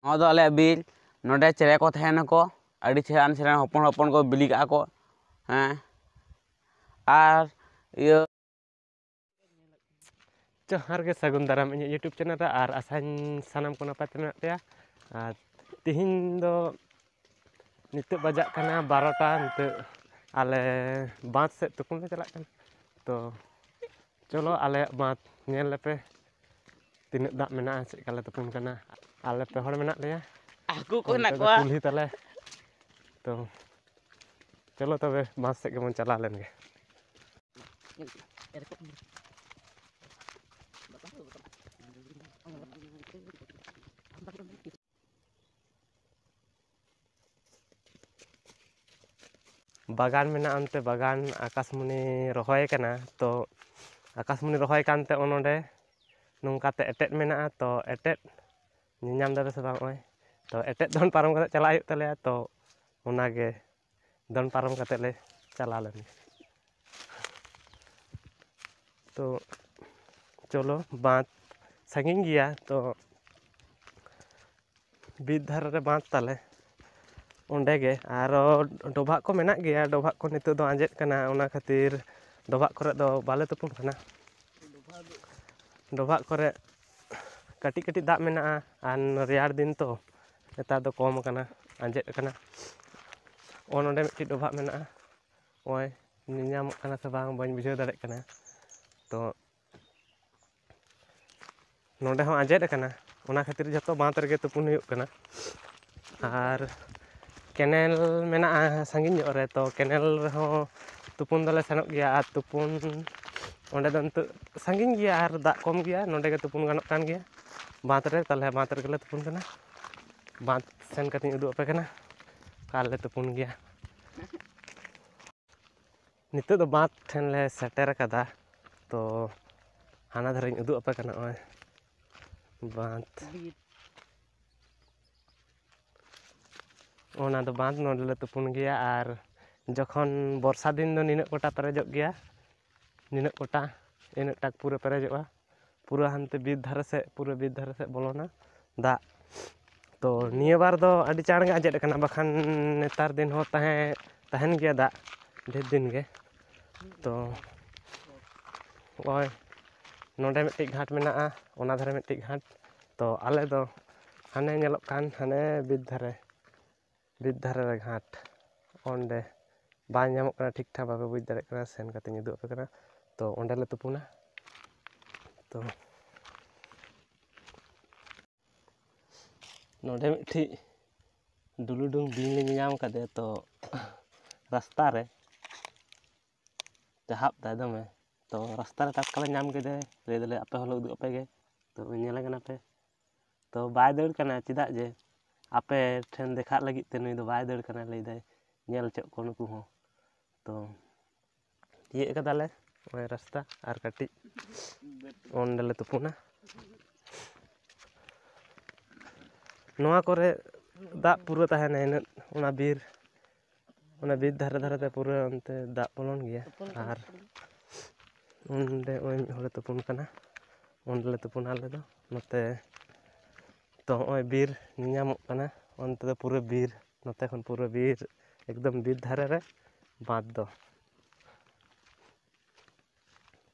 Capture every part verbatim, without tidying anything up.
ᱱᱚᱣᱟ ᱫᱚ ᱟᱞᱮᱭᱟᱜ ᱵᱤᱨ᱾ ᱱᱚᱰᱮ ᱪᱮᱬᱮ ᱠᱚ ᱛᱟᱦᱮᱱᱟᱠᱚ, ᱟᱹᱰᱤ ᱪᱮᱦᱨᱟᱱ ᱪᱮᱬᱮ, ᱦᱚᱯᱚᱱ ᱦᱚᱯᱚᱱ ᱠᱚ ᱵᱤᱞᱤ ᱠᱟᱜᱼᱟ ᱠᱚ᱾ ᱦᱮᱸ, ᱟᱨ ᱤᱭᱟᱹ ᱡᱚᱦᱟᱨ ᱜᱮ, ᱥᱟᱹᱜᱩᱱ ᱫᱟᱨᱟᱢ ᱤᱧᱟᱹᱜ YouTube ᱪᱮᱱᱮᱞ ᱨᱮ, ᱟᱨ ᱟᱥᱟᱧ ᱥᱟᱱᱟᱢ ᱠᱚ ᱱᱟᱯᱟᱭ ᱛᱮ ᱢᱮᱱᱟᱜ ᱯᱮᱭᱟ᱾ ᱟᱨ ᱛᱤᱦᱤᱧ ᱫᱚ ᱱᱤᱛᱚᱜ ᱵᱟᱡᱟᱜ ᱠᱟᱱᱟ ᱵᱟᱨᱚᱴᱟ᱾ ᱱᱤᱛᱚᱜ ᱟᱞᱮ ᱵᱟᱸᱫᱷ ᱥᱮᱫ ᱛᱩᱯᱩᱱ ᱞᱮ ᱪᱟᱞᱟᱜ ᱠᱟᱱᱟ᱾ ᱛᱚ ᱪᱚᱞᱚ, ᱟᱞᱮᱭᱟᱜ ᱵᱟᱸᱫᱷ ᱧᱮᱞ ᱞᱮᱯᱮ, ᱛᱤᱱᱟᱹᱜ ᱫᱟᱜ ᱢᱮᱱᱟᱜᱼᱟ, ᱪᱮᱫ ᱞᱮᱠᱟ ᱞᱮ ᱛᱩᱯᱩᱱ ᱠᱟᱱᱟ᱾ ᱟᱞᱮ ᱯᱮ ᱦᱚᱲ ᱢᱮᱱᱟᱜ ᱞᱮᱭᱟ᱾ ᱦᱟᱹᱠᱩ ᱠᱚ ᱦᱮᱱᱟᱜ ᱚᱱᱛᱮ ᱫᱚ ᱠᱚᱣᱟ᱾ ᱠᱩᱞᱦᱤ ᱛᱟᱞᱮ᱾ ᱛᱚ ᱪᱚᱞᱚ ᱛᱚᱵᱮ, ᱵᱟᱸᱫᱷ ᱥᱮᱫ ᱜᱮᱵᱚᱱ ᱪᱟᱞᱟᱣ ᱞᱮᱱ ᱜᱮ᱾ ᱵᱟᱜᱟᱱ ᱢᱮᱱᱟᱜᱼᱟ, ᱚᱱᱛᱮ ᱵᱟᱜᱟᱱ ᱟᱠᱟᱥᱢᱩᱱᱤ ᱨᱚᱦᱚᱭ ᱠᱟᱱᱟ᱾ ᱛᱚ ᱟᱠᱟᱥᱢᱩᱱᱤ ᱨᱚᱦᱚᱭ ᱠᱟᱱᱛᱮ ᱚᱱ ᱱᱚᱰᱮ ᱱᱚᱝᱠᱟᱛᱮ ᱮᱴᱮᱫ ᱢᱮᱱᱟᱜᱼᱟ᱾ ᱛᱚ ᱮᱴᱮᱫ ᱧᱮᱞ ᱧᱟᱢ ᱫᱟᱯᱮ ᱥᱮ ᱵᱟᱝ? ᱱᱚᱜᱼᱚᱭ ᱛᱚ ᱮᱴᱮᱫ ᱫᱚᱱ ᱯᱟᱨᱚᱢ ᱠᱟᱛᱮ ᱪᱟᱞᱟᱜ ᱦᱩᱭᱩᱜ ᱛᱟᱞᱮᱭᱟ᱾ ᱛᱚ ᱚᱱᱟᱜᱮ ᱫᱚᱱ ᱯᱟᱨᱚᱢ ᱠᱟᱛᱮ ᱞᱮ ᱪᱟᱞᱟᱣ ᱞᱮᱱ ᱜᱮ᱾ ᱛᱚ ᱪᱚᱞᱚ, ᱵᱟᱸᱫᱷ ᱥᱟᱺᱜᱤᱧ ᱜᱮᱭᱟ, ᱛᱚ ᱵᱤᱨ ᱫᱷᱟᱨᱮ ᱨᱮ ᱵᱟᱸᱫᱷ ᱛᱟᱞᱮ, ᱚᱸᱰᱮ ᱜᱮ᱾ ᱟᱨᱚ ᱰᱚᱵᱷᱟᱜ ᱠᱚ ᱢᱮᱱᱟᱜ ᱜᱮᱭᱟ, ᱰᱚᱵᱷᱟᱜ ᱠᱚ ᱱᱤᱛᱚᱜ ᱫᱚ ᱟᱸᱡᱮᱫ ᱠᱟᱱᱟ, ᱚᱱᱟ ᱠᱷᱟᱹᱛᱤᱨ ᱰᱚᱵᱷᱟᱜ ᱠᱚᱨᱮ ᱫᱚ ᱵᱟᱞᱮ ᱛᱩᱯᱩᱱ ᱠᱟᱱᱟ᱾ ᱰᱚᱵᱷᱟᱜ ᱠᱚᱨᱮ ᱠᱟᱹᱴᱤᱡ ᱠᱟᱹᱴᱤᱡ ᱫᱟᱜ ᱢᱮᱱᱟᱜᱼᱟ, ᱟᱨ ᱨᱮᱭᱟᱲ ᱫᱤᱱ ᱛᱚ, ᱱᱮᱛᱟᱨ ᱫᱚ ᱠᱚᱢ ᱟᱠᱟᱱᱟ, ᱟᱸᱡᱮᱫ ᱟᱠᱟᱱᱟ᱾ ᱚ, ᱱᱚᱸᱰᱮ ᱢᱤᱫᱴᱤᱡ ᱰᱚᱵᱷᱟᱜ ᱢᱮᱱᱟᱜᱼᱟ, ᱱᱚᱜᱼᱚᱭ ᱧᱮᱞ ᱧᱟᱢᱚᱜ ᱠᱟᱱᱟ ᱥᱮ ᱵᱟᱝ, ᱵᱟᱹᱧ ᱵᱩᱡᱷᱟᱹᱣ ᱫᱟᱲᱮᱭᱟᱜ ᱠᱟᱱᱟ᱾ ᱛᱚ ᱱᱚᱸᱰᱮ ᱦᱚᱸ ᱟᱸᱡᱮᱫ ᱟᱠᱟᱱᱟ, ᱚᱱᱟ ᱠᱷᱟᱹᱛᱤᱨ ᱡᱷᱚᱛᱚ ᱵᱟᱸᱫᱷ ᱨᱮᱜᱮ ᱛᱩᱯᱩᱱ ᱦᱩᱭᱩᱜ ᱠᱟᱱᱟ᱾ ᱟᱨ ᱠᱮᱱᱮᱞ ᱢᱮᱱᱟᱜᱼᱟ ᱥᱟᱺᱜᱤᱧ ᱧᱚᱜ ᱨᱮ, ᱛᱚ ᱠᱮᱱᱮᱞ ᱨᱮᱦᱚᱸ ᱛᱩᱯᱩᱱ ᱫᱚᱞᱮ ᱥᱮᱱᱚᱜ ᱜᱮᱭᱟ᱾ ᱟᱨ ᱛᱩᱯᱩᱱ ᱚᱸᱰᱮ ᱫᱚ ᱱᱤᱛᱚᱜ ᱥᱟᱺᱜᱤᱧ ᱜᱮᱭᱟ ᱟᱨ ᱫᱟᱜ ᱠᱚᱢ ᱜᱮᱭᱟ, ᱱᱚᱸᱰᱮ ᱜᱮ ᱛᱩᱯᱩᱱ ᱜᱟᱱᱚᱜ ᱠᱟᱱ ᱜᱮᱭᱟ ᱵᱟᱸᱫᱷ ᱨᱮ᱾ ᱛᱟᱦᱚᱞᱮ ᱵᱟᱸᱫᱷ ᱨᱮᱜᱮ ᱞᱮ ᱛᱩᱯᱩᱱ ᱠᱟᱱᱟ, ᱵᱟᱸᱫᱷ ᱥᱮᱱ ᱠᱟᱛᱮᱧ ᱩᱫᱩᱜ ᱟᱯᱮ ᱠᱟᱱᱟ ᱚᱠᱟ ᱨᱮᱞᱮ ᱛᱩᱯᱩᱱ ᱜᱮᱭᱟ᱾ ᱱᱤᱛᱚᱜ ᱫᱚ ᱵᱟᱸᱫᱷ ᱴᱷᱮᱱ ᱞᱮ ᱥᱮᱴᱮᱨ ᱟᱠᱟᱫᱟ᱾ ᱛᱚ ᱦᱟᱱᱟ ᱫᱷᱟᱨᱮᱧ ᱩᱫᱩᱜ ᱟᱯᱮ ᱠᱟᱱᱟ, ᱱᱚᱜᱼᱚᱭ ᱵᱟᱸᱫᱷ᱾ ᱚᱱᱟ ᱫᱚ ᱵᱟᱸᱫᱷ, ᱱᱚᱸᱰᱮ ᱞᱮ ᱛᱩᱯᱩᱱ ᱜᱮᱭᱟ᱾ ᱟᱨ ᱡᱚᱠᱷᱚᱱ ᱵᱚᱨᱥᱟ ᱫᱤᱱ ᱫᱚ ᱱᱤᱱᱟᱹᱜ ᱠᱚᱴᱟ ᱯᱮᱨᱮᱡᱚᱜ ᱜᱮᱭᱟ, ᱱᱤᱱᱟᱹᱜ ᱠᱚᱴᱟ, ᱤᱱᱟᱹᱜ ᱴᱟᱜ ᱯᱩᱨᱟᱹ ᱯᱮᱨᱮᱡᱚᱜᱼᱟ᱾ ᱯᱩᱨᱟᱹ ᱦᱟᱱᱛᱮ ᱵᱤᱨ ᱫᱷᱟᱨᱮ ᱥᱮᱫ, ᱯᱩᱨᱟᱹ ᱵᱤᱨ ᱫᱷᱟᱨᱮ ᱥᱮᱫ ᱵᱚᱞᱚᱱᱟ ᱫᱟᱜ᱾ ᱛᱚ ᱱᱤᱭᱟᱹ ᱵᱟᱨ ᱫᱚ ᱟᱹᱰᱤ ᱪᱟᱬ ᱜᱮ ᱟᱸᱡᱮᱫ ᱟᱠᱟᱱᱟ, ᱵᱟᱠᱷᱟᱱ ᱱᱮᱛᱟᱨ ᱫᱤᱱ ᱦᱚᱸ ᱛᱟᱦᱮᱸ, ᱛᱟᱦᱮᱱ ᱜᱮᱭᱟ ᱫᱟᱜ ᱰᱷᱮᱨ ᱫᱤᱱ ᱜᱮ᱾ ᱛᱚ ᱱᱚᱜᱼᱚᱭ ᱱᱚᱰᱮ ᱢᱤᱫᱴᱤᱡ ᱜᱷᱟᱴ ᱢᱮᱱᱟᱜᱼᱟ, ᱚᱱᱟ ᱫᱷᱟᱨᱮ ᱢᱤᱫᱴᱤᱡ ᱜᱷᱟᱴ᱾ ᱛᱚ ᱟᱞᱮ ᱫᱚ ᱦᱟᱱᱮ ᱧᱮᱞᱚᱜ ᱠᱟᱱ ᱦᱟᱱᱮ ᱵᱤᱨ ᱫᱷᱟᱨᱮ, ᱵᱤᱨ ᱫᱷᱟᱨᱮ ᱨᱮ ᱜᱷᱟᱴ, ᱚᱸᱰᱮ ᱵᱟᱝ ᱧᱟᱢᱚᱜ ᱠᱟᱱᱟ ᱴᱷᱤᱠ ᱴᱷᱟᱠ, ᱵᱟᱯᱮ ᱵᱩᱡᱽ ᱫᱟᱲᱮᱭᱟᱜ ᱠᱟᱱᱟ, ᱥᱮᱱ ᱠᱟᱛᱮᱧ ᱩᱫᱩᱜ ᱟᱯᱮ ᱠᱟᱱᱟ᱾ ᱛᱚ ᱚᱸᱰᱮ ᱞᱮ ᱛᱩᱯᱩᱱᱟ᱾ ᱛᱚ ᱱᱚᱰᱮ ᱢᱤᱫᱴᱤᱡ ᱰᱩᱞᱩᱰᱩᱝ ᱵᱤᱧ ᱞᱮ ᱧᱮᱧᱟᱢ ᱠᱟᱫᱮᱭᱟ᱾ ᱛᱚ ᱨᱟᱥᱛᱟ ᱨᱮ ᱪᱟᱦᱟᱵ ᱫᱟᱭ ᱫᱚᱢᱮ᱾ ᱛᱚ ᱨᱟᱥᱛᱟ ᱨᱮ ᱴᱟᱴᱠᱟ ᱞᱮ ᱧᱟᱢ ᱠᱮᱫᱮ, ᱞᱟᱹᱭ ᱫᱟᱞᱮ ᱟᱯᱮ ᱦᱚᱸᱞᱮ ᱩᱫᱩᱜ ᱟᱯᱮ ᱜᱮ᱾ ᱛᱚ ᱧᱮᱞᱮ ᱠᱟᱱᱟ ᱯᱮ, ᱛᱚ ᱵᱟᱭ ᱫᱟᱹᱲ ᱠᱟᱱᱟ, ᱪᱮᱫᱟᱜ ᱡᱮ ᱟᱯᱮ ᱴᱷᱮᱱ ᱫᱮᱠᱷᱟᱜ ᱞᱟᱹᱜᱤᱫ ᱛᱮ ᱱᱩᱭ ᱫᱚ ᱵᱟᱭ ᱫᱟᱹᱲ ᱠᱟᱱᱟ, ᱞᱟᱹᱭ ᱫᱟᱭ ᱧᱮᱞ ᱦᱚᱪᱚᱜ ᱠᱚ ᱱᱩᱠᱩ ᱦᱚᱸ᱾ ᱛᱚ ᱛᱤᱭᱟᱹᱜ ᱠᱟᱫᱟᱞᱮ ᱱᱚᱜᱼᱚᱭ ᱨᱟᱥᱛᱟ, ᱟᱨ ᱠᱟᱹᱴᱤᱡ ᱚᱸᱰᱮ ᱞᱮ ᱛᱩᱯᱩᱱᱟ᱾ ᱱᱚᱣᱟ ᱠᱚᱨᱮ ᱫᱟᱜ ᱯᱩᱨᱟᱹ ᱛᱟᱦᱮᱱᱟ ᱤᱱᱟᱹᱜ, ᱚᱱᱟ ᱵᱤᱨ, ᱚᱱᱟ ᱵᱤᱨ ᱫᱷᱟᱨᱮ ᱫᱷᱟᱨᱮ ᱛᱮ ᱯᱩᱨᱟᱹ ᱚᱱᱛᱮ ᱫᱟᱜ ᱵᱚᱞᱚᱱ ᱜᱮᱭᱟ᱾ ᱟᱨ ᱚᱸᱰᱮ ᱱᱚᱜᱼᱚᱭ ᱢᱤᱫ ᱦᱚᱲᱮ ᱛᱩᱯᱩᱱ ᱠᱟᱱᱟ, ᱚᱸᱰᱮ ᱞᱮ ᱛᱩᱯᱩᱱᱟ ᱟᱞᱮ ᱫᱚ᱾ ᱱᱚᱛᱮ ᱛᱚ ᱱᱚᱜᱼᱚᱭ ᱵᱤᱨ ᱧᱮᱧᱟᱢᱚᱜ ᱠᱟᱱᱟ, ᱚᱱᱛᱮ ᱫᱚ ᱯᱩᱨᱟᱹ ᱵᱤᱨ, ᱱᱚᱛᱮ ᱠᱷᱚᱱ ᱯᱩᱨᱟᱹ ᱵᱤᱨ, ᱮᱠᱫᱚᱢ ᱵᱤᱨ ᱫᱷᱟᱨᱮ ᱨᱮ ᱵᱟᱸᱫᱷ ᱫᱚ᱾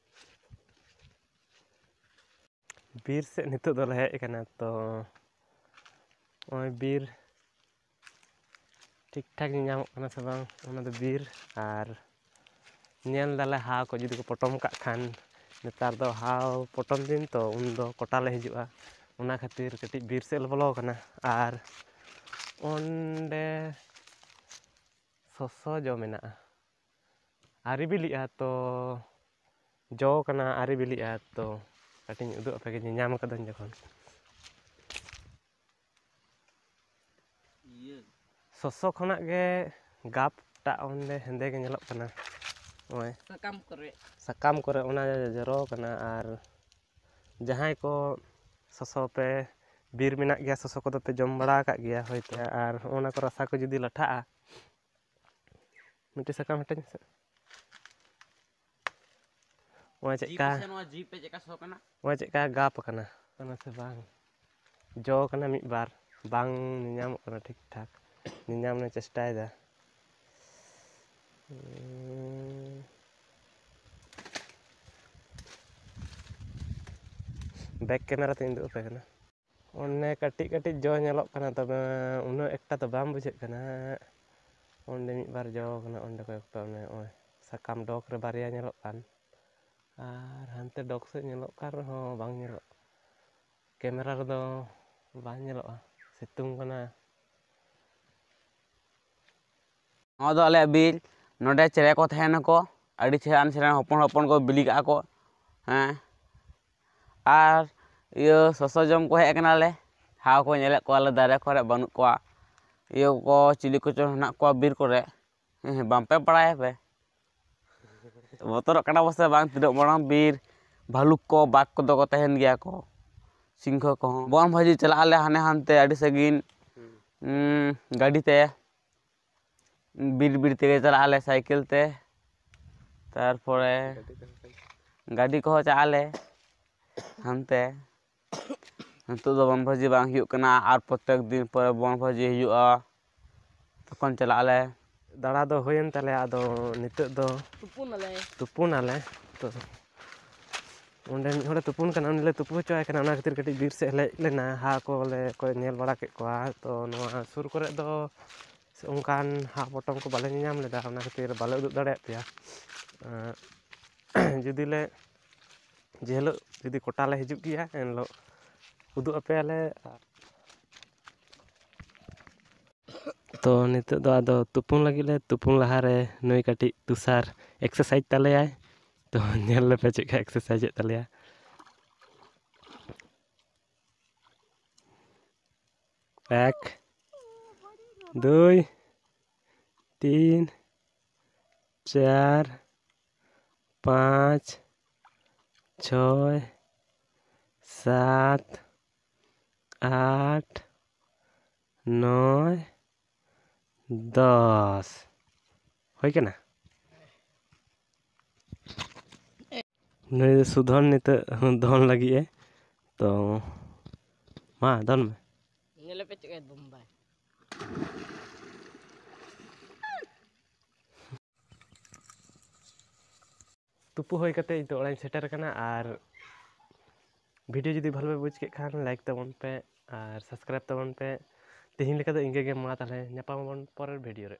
ᱵᱤᱨ ᱥᱮᱫ ᱱᱤᱛᱚᱜ ᱫᱚᱞᱮ ᱦᱮᱡ ᱟᱠᱟᱱᱟ᱾ ᱛᱚ ᱱᱚᱜᱼᱚᱭ ᱵᱤᱨ ᱴᱷᱤᱠ ᱴᱷᱟᱠ ᱧᱮᱧᱟᱢᱚᱜ ᱠᱟᱱᱟ ᱥᱮ ᱵᱟᱝ, ᱚᱱᱟ ᱫᱚ ᱵᱤᱨ᱾ ᱟᱨ ᱧᱮᱞ ᱫᱟᱞᱮ ᱦᱟᱣ ᱠᱚ ᱡᱩᱫᱤ ᱠᱚ ᱯᱚᱴᱚᱢ ᱠᱟᱜ ᱠᱷᱟᱱ, ᱱᱮᱛᱟᱨ ᱫᱚ ᱦᱟᱣ ᱯᱚᱴᱚᱢ ᱫᱤᱱ ᱛᱚ, ᱩᱱᱫᱚ ᱠᱚᱴᱟ ᱞᱮ ᱦᱤᱡᱩᱜᱼᱟ᱾ ᱚᱱᱟ ᱠᱷᱟᱹᱛᱤᱨ ᱠᱟᱹᱴᱤᱡ ᱵᱤᱨ ᱥᱮᱫ ᱞᱮ ᱵᱚᱞᱚ ᱟᱠᱟᱱᱟ᱾ ᱟᱨ ᱚᱸᱰᱮ ᱥᱚᱥᱚ ᱡᱚ ᱢᱮᱱᱟᱜᱼᱟ, ᱟᱹᱣᱨᱤ ᱵᱤᱞᱤᱜᱼᱟ᱾ ᱛᱚ ᱡᱚ ᱠᱟᱱᱟ, ᱟᱹᱣᱨᱤ ᱵᱤᱞᱤᱜᱼᱟ᱾ ᱛᱚ ᱠᱟᱹᱴᱤᱡ ᱤᱧ ᱩᱫᱩᱜ ᱟᱯᱮ ᱜᱮ, ᱧᱮᱧᱟᱢ ᱠᱟᱹᱫᱟᱹᱧ ᱡᱚᱠᱷᱚᱱ᱾ ᱤᱭᱟᱹ ᱥᱚᱥᱚ ᱠᱷᱚᱱᱟᱜ ᱜᱮ ᱜᱟᱯᱴᱟᱜ ᱚᱸᱰᱮ ᱦᱮᱸᱫᱮ ᱜᱮ ᱧᱮᱞᱚᱜ ᱠᱟᱱᱟ᱾ ᱱᱚᱜᱼᱚᱭ ᱥᱟᱠᱟᱢ ᱠᱚᱨᱮ᱾ ᱥᱟᱠᱟᱢ ᱠᱚᱨᱮ ᱚᱱᱟ ᱡᱚᱨᱚ ᱠᱟᱱᱟ᱾ ᱟᱨ ᱡᱟᱦᱟᱸᱭ ᱠᱚ ᱥᱚᱥᱚ ᱯᱮ, ᱵᱤᱨ ᱢᱮᱱᱟᱜ ᱜᱮᱭᱟ, ᱥᱚᱥᱚ ᱠᱚᱫᱚ ᱯᱮ ᱡᱚᱢ ᱵᱟᱲᱟ ᱟᱠᱟᱫ ᱜᱮᱭᱟ ᱦᱳᱭᱛᱳ᱾ ᱟᱨ ᱚᱱᱟ ᱠᱚ ᱨᱟᱥᱟ ᱠᱚ ᱡᱩᱫᱤ ᱞᱟᱴᱷᱟᱜᱼᱟ, ᱢᱤᱫᱴᱮᱡ ᱥᱟᱠᱟᱢ ᱦᱮᱴᱮᱡ ᱢᱮᱥᱮ᱾ ᱱᱚᱜᱼᱚᱭ ᱡᱤᱯ ᱪᱮᱫᱠᱟ, ᱥᱮ ᱱᱚᱣᱟ ᱡᱤᱯ ᱯᱮ ᱪᱮᱫᱠᱟ ᱥᱚ ᱠᱟᱱᱟ? ᱱᱚᱜᱼᱚᱭ ᱪᱮᱫᱠᱟ ᱜᱟᱯ ᱟᱠᱟᱱᱟ, ᱠᱟᱱᱟ ᱥᱮ ᱵᱟᱝ? ᱡᱚ ᱠᱟᱱᱟ ᱢᱤᱫ ᱵᱟᱨ᱾ ᱵᱟᱝ ᱧᱮᱧᱟᱢᱚᱜ ᱠᱟᱱᱟ ᱴᱷᱤᱠ ᱴᱷᱟᱠ᱾ ᱧᱮᱧᱟᱢ ᱞᱮ ᱪᱮᱥᱴᱟᱭᱮᱫᱟ᱾ ᱵᱮᱠ ᱠᱮᱢᱮᱨᱟ ᱛᱮᱧ ᱩᱫᱩᱜ ᱟᱯᱮ ᱠᱟᱱᱟ᱾ ᱚᱱᱮ ᱠᱟᱹᱴᱤᱡ ᱠᱟᱹᱴᱤᱡ ᱡᱚ ᱧᱮᱞᱚᱜ ᱠᱟᱱᱟ, ᱛᱚᱵᱮ ᱩᱱᱟᱹᱜ ᱮᱠᱴᱟ ᱫᱚ ᱵᱟᱝ ᱵᱩᱡᱷᱟᱹᱜ ᱠᱟᱱᱟ᱾ ᱚᱸᱰᱮ ᱢᱤᱫ ᱵᱟᱨ ᱡᱚ ᱠᱟᱱᱟ, ᱚᱸᱰᱮ ᱠᱚᱭᱮᱠᱴᱟ ᱚᱱᱮ ᱱᱚᱜᱼᱚᱭ ᱥᱟᱠᱟᱢ ᱰᱚᱜᱽ ᱨᱮ ᱵᱟᱨᱭᱟ ᱧᱮᱞᱚᱜ ᱠᱟᱱ, ᱟᱨ ᱦᱟᱱᱛᱮ ᱰᱚᱜᱽ ᱥᱮᱫ ᱧᱮᱞᱚᱜ ᱠᱟᱱ ᱨᱮᱦᱚᱸ ᱵᱟᱝ ᱧᱮᱞᱚᱜ, ᱠᱮᱢᱮᱨᱟ ᱨᱮᱫᱚ ᱵᱟᱝ ᱧᱮᱞᱚᱜᱼᱟ, ᱥᱤᱛᱩᱝ ᱠᱟᱱᱟ᱾ ᱱᱚᱣᱟ ᱫᱚ ᱟᱞᱮᱭᱟᱜ ᱵᱤᱨ᱾ ᱱᱚᱰᱮ ᱪᱮᱬᱮ ᱠᱚ ᱛᱟᱦᱮᱱᱟᱠᱚ, ᱟᱹᱰᱤ ᱪᱮᱦᱨᱟᱱ ᱪᱮᱬᱮ, ᱦᱚᱯᱚᱱ ᱦᱚᱯᱚᱱ ᱠᱚ ᱵᱤᱞᱤ ᱠᱟᱜᱼᱟ ᱠᱚ᱾ ᱦᱮᱸ, ᱟᱨ ᱤᱭᱟᱹ ᱥᱚᱥᱚ ᱡᱚᱢ ᱠᱚ ᱦᱮᱡ ᱟᱠᱟᱱᱟᱞᱮ᱾ ᱦᱟᱣ ᱠᱚ ᱧᱮᱞᱮᱫ ᱠᱚᱣᱟᱞᱮ, ᱫᱟᱨᱮ ᱠᱚᱨᱮ ᱵᱟᱹᱱᱩᱜ ᱠᱚᱣᱟ᱾ ᱤᱭᱟᱹ ᱠᱚ ᱪᱤᱞᱤ ᱠᱚᱪᱚ ᱦᱮᱱᱟᱜ ᱠᱚᱣᱟ ᱵᱤᱨ ᱠᱚᱨᱮ᱾ ᱦᱮᱸ, ᱦᱮᱸ, ᱵᱟᱝᱯᱮ ᱵᱟᱲᱟᱭᱟ ᱯᱮ? ᱵᱚᱛᱚᱨᱚᱜ ᱠᱟᱱᱟ ᱵᱚᱥᱮ ᱵᱟᱝ? ᱛᱤᱱᱟᱹᱜ ᱢᱟᱨᱟᱝ ᱵᱤᱨ, ᱵᱷᱟᱞᱩᱠ ᱠᱚ, ᱵᱟᱜᱽ ᱠᱚᱫᱚ ᱠᱚ ᱛᱟᱦᱮᱱ ᱜᱮᱭᱟ ᱠᱚ, ᱥᱤᱝᱦᱚ ᱠᱚᱦᱚᱸ᱾ ᱵᱚᱱ ᱵᱷᱟᱹᱡᱤ ᱪᱟᱞᱟᱜ ᱟᱞᱮ ᱦᱟᱱᱮ ᱦᱟᱱᱛᱮ ᱟᱹᱰᱤ ᱥᱟᱺᱜᱤᱧ, ᱩᱸ, ᱜᱟᱹᱰᱤ ᱛᱮ, ᱵᱤᱨ ᱵᱤᱨ ᱛᱮᱜᱮ ᱪᱟᱞᱟᱜ ᱟᱞᱮ ᱥᱟᱭᱠᱮᱞ ᱛᱮ᱾ ᱛᱟᱨᱯᱚᱨᱮ ᱜᱟᱹᱰᱤ ᱠᱚᱦᱚᱸ ᱪᱟᱜ ᱟᱞᱮ ᱦᱟᱱᱛᱮ᱾ ᱱᱤᱛᱚᱜ ᱫᱚ ᱵᱚᱱ ᱵᱷᱟᱹᱡᱤ ᱵᱟᱝ ᱦᱩᱭᱩᱜ ᱠᱟᱱᱟ, ᱟᱨ ᱯᱨᱚᱛᱮᱠ ᱫᱤᱱ ᱯᱚᱨᱮ ᱵᱚᱱ ᱵᱷᱟᱹᱡᱤ ᱦᱩᱭᱩᱜᱼᱟ, ᱛᱚᱠᱷᱚᱱ ᱪᱟᱞᱟᱜ ᱟᱞᱮ᱾ ᱫᱟᱬᱟ ᱫᱚ ᱦᱩᱭᱮᱱ ᱛᱟᱞᱮᱭᱟ, ᱟᱫᱚ ᱱᱤᱛᱚᱜ ᱫᱚ ᱛᱩᱯᱩᱱᱟᱞᱮ᱾ ᱛᱩᱯᱩᱱᱟᱞᱮ᱾ ᱛᱚ ᱚᱸᱰᱮ ᱢᱤᱫ ᱦᱚᱲᱮ ᱛᱩᱯᱩᱱ ᱠᱟᱱᱟ, ᱩᱱᱤ ᱞᱮ ᱛᱩᱯᱩ ᱦᱚᱪᱚᱣᱟᱭ ᱠᱟᱱᱟ, ᱚᱱᱟ ᱠᱷᱟᱹᱛᱤᱨ ᱠᱟᱹᱴᱤᱡ ᱵᱤᱨ ᱥᱮᱫ ᱦᱮᱡ ᱞᱮᱱᱟ᱾ ᱦᱟᱣ ᱠᱚᱞᱮ ᱠᱚ ᱧᱮᱞ ᱵᱟᱲᱟ ᱠᱮᱫ ᱠᱚᱣᱟ᱾ ᱛᱚ ᱱᱚᱣᱟ ᱥᱩᱨ ᱠᱚᱨᱮ ᱫᱚ ᱥᱮ ᱚᱱᱠᱟᱱ ᱦᱟᱣ ᱯᱚᱴᱚᱢ ᱠᱚ ᱵᱟᱞᱮ ᱧᱮᱧᱟᱢ ᱞᱮᱫᱟ, ᱚᱱᱟ ᱠᱷᱟᱹᱛᱤᱨ ᱵᱟᱞᱮ ᱩᱫᱩᱜ ᱫᱟᱲᱮᱭᱟᱜ ᱯᱮᱭᱟ᱾ ᱮᱸ, ᱡᱩᱫᱤ ᱞᱮ, ᱡᱮ ᱦᱤᱞᱳᱜ ᱡᱩᱫᱤ ᱠᱚᱴᱟ ᱞᱮ ᱦᱤᱡᱩᱜ ᱜᱮᱭᱟ, ᱮᱱ ᱦᱤᱞᱳᱜ ᱩᱫᱩᱜ ᱟᱯᱮᱭᱟᱞᱮ᱾ ᱛᱚ ᱱᱤᱛᱚᱜ ᱫᱚ ᱟᱫᱚ ᱛᱩᱯᱩᱱ ᱞᱟᱹᱜᱤᱫ ᱞᱮ, ᱛᱩᱯᱩᱱ ᱞᱟᱦᱟᱨᱮ ᱱᱩᱭ ᱠᱟᱹᱴᱤᱡ ᱛᱩᱥᱟᱨ ᱮᱠᱥᱟᱨᱥᱟᱭᱤᱡᱽ ᱛᱟᱞᱮᱭᱟᱭ᱾ ᱛᱚ ᱧᱮᱞ ᱞᱮᱯᱮ ᱪᱮᱫ ᱞᱮᱠᱟ ᱮᱠᱥᱟᱨᱥᱟᱭᱤᱡᱽ ᱮᱫ ᱛᱟᱞᱮᱭᱟ᱾ ᱮᱠ, ᱫᱩᱭ, ᱛᱤᱱ, ᱪᱟᱨ, ᱯᱟᱸᱪ, ᱪᱷᱚᱭ, ᱥᱟᱛ, ᱟᱴ, ᱱᱚᱭ, ᱫᱚᱥ᱾ ᱦᱩᱭ ᱠᱟᱱᱟ? ᱱᱩᱭ ᱫᱚ ᱥᱩᱫᱷᱚᱱ ᱱᱤᱛᱚᱜ ᱫᱚᱱ ᱞᱟᱹᱜᱤᱫ ᱮ, ᱛᱚ ᱢᱟ ᱫᱚᱱ ᱢᱮ᱾ ᱧᱮᱞᱮ ᱯᱮ ᱪᱮᱫ ᱞᱮᱠᱟᱭ ᱵᱳᱢᱵᱟᱭ᱾ ᱛᱩᱯᱩ ᱦᱩᱭ ᱠᱟᱛᱮ ᱱᱤᱛᱚᱜ ᱚᱲᱟᱜ ᱤᱧ ᱥᱮᱴᱮᱨ ᱟᱠᱟᱱᱟ᱾ ᱟᱨ ᱵᱷᱤᱰᱤᱭᱳ ᱡᱩᱫᱤ ᱵᱷᱟᱞᱮ ᱯᱮ ᱵᱩᱡᱽ ᱠᱮᱫ ᱠᱷᱟᱱ, ᱞᱟᱭᱤᱠ ᱛᱟᱵᱚᱱ ᱯᱮ ᱟᱨ ᱥᱟᱵᱥᱠᱨᱟᱭᱤᱵᱽ ᱛᱟᱵᱚᱱ ᱯᱮ᱾ ᱛᱮᱦᱮᱧ ᱞᱮᱠᱟ ᱫᱚ ᱤᱱᱠᱟᱹ ᱜᱮ, ᱢᱟ ᱛᱟᱦᱚᱞᱮ ᱧᱟᱯᱟᱢ ᱟᱵᱚᱱ ᱯᱚᱨᱮᱨ ᱵᱷᱤᱰᱤᱭᱳ ᱨᱮ᱾